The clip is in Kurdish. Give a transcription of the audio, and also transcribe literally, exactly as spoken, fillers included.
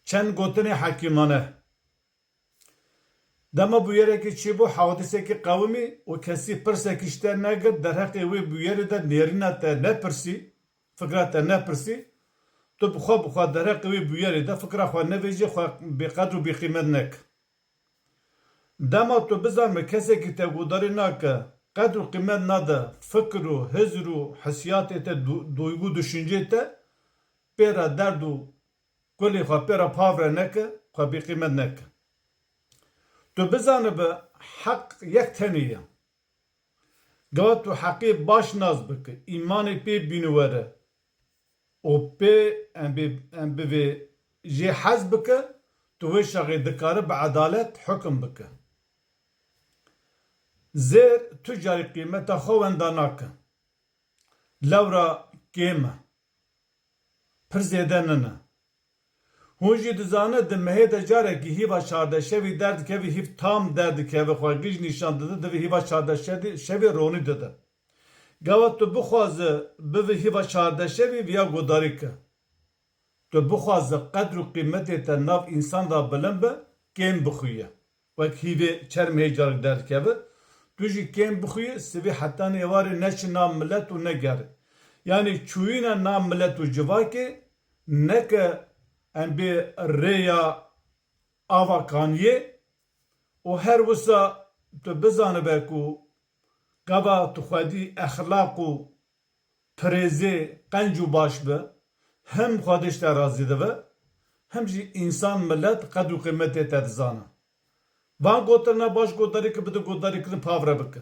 Çend gotinê hekîmane. Dema bûyerekî çêbû, hewadisekî qewimî û kesî pirsekî ji te nekir, derheqê wê bûyerê de nêrîna te nepirsî, fikra te nepirsî, tu bi xwe bi xwe derheqê wê bûyerê de fikra xwe nevêjê, xwe bêqedr û bêqîmet neke. Dema tu bizanibî kesekî te guhdarî nake, qedr û qîmet nade fikr û hizr û hissiyatê te, du-, duygu, düşüncê te, pê re derd û kulê xwe pê re pavre neke, xwe bêqîmet neke. Tu bizanibe heq yek tenê ye. Gava tu heqê baş nas bike, îmanê pê bînî were û pê em bê, em bivê jê hez bike, tu wê şexê dikare bi edalet hukim bike. Zêr tu carî qîmeta xwe wenda nake. Lewra kêm e. Pir zêde nine. Hûn jî dizane di mehê de carekî hîva çardeh şevî derdikeve, hîv tam derdikeve, xwe giş nîşan dide, divê hîva çardeh şevî, şevî ronî dide. Gava tu bixwaze bivî hîva çardeh şevî viya guhdarî ke. Tu bixwaze qedr û qîmetê te nav însan de bilind be, kêm bixuye. Wek hîvê çermê hê carek derdikeve, tu jî kêm bixuyê, sivî hetanî êvarê neçi nav milet û negere. Yanî çûyîna nav milet û civakê neke em bê rêya ava kaniyê û her wisa tu bizanibe ku gava tu xwedî exlaq û pirêzê qenc û baş be, hem Xwedê ji te razî dibe, hem jî însan, milet qedr û qîmetê te dizane. Van gotirina baş guhdarî ke bide guhdarîkirin, pavre bike.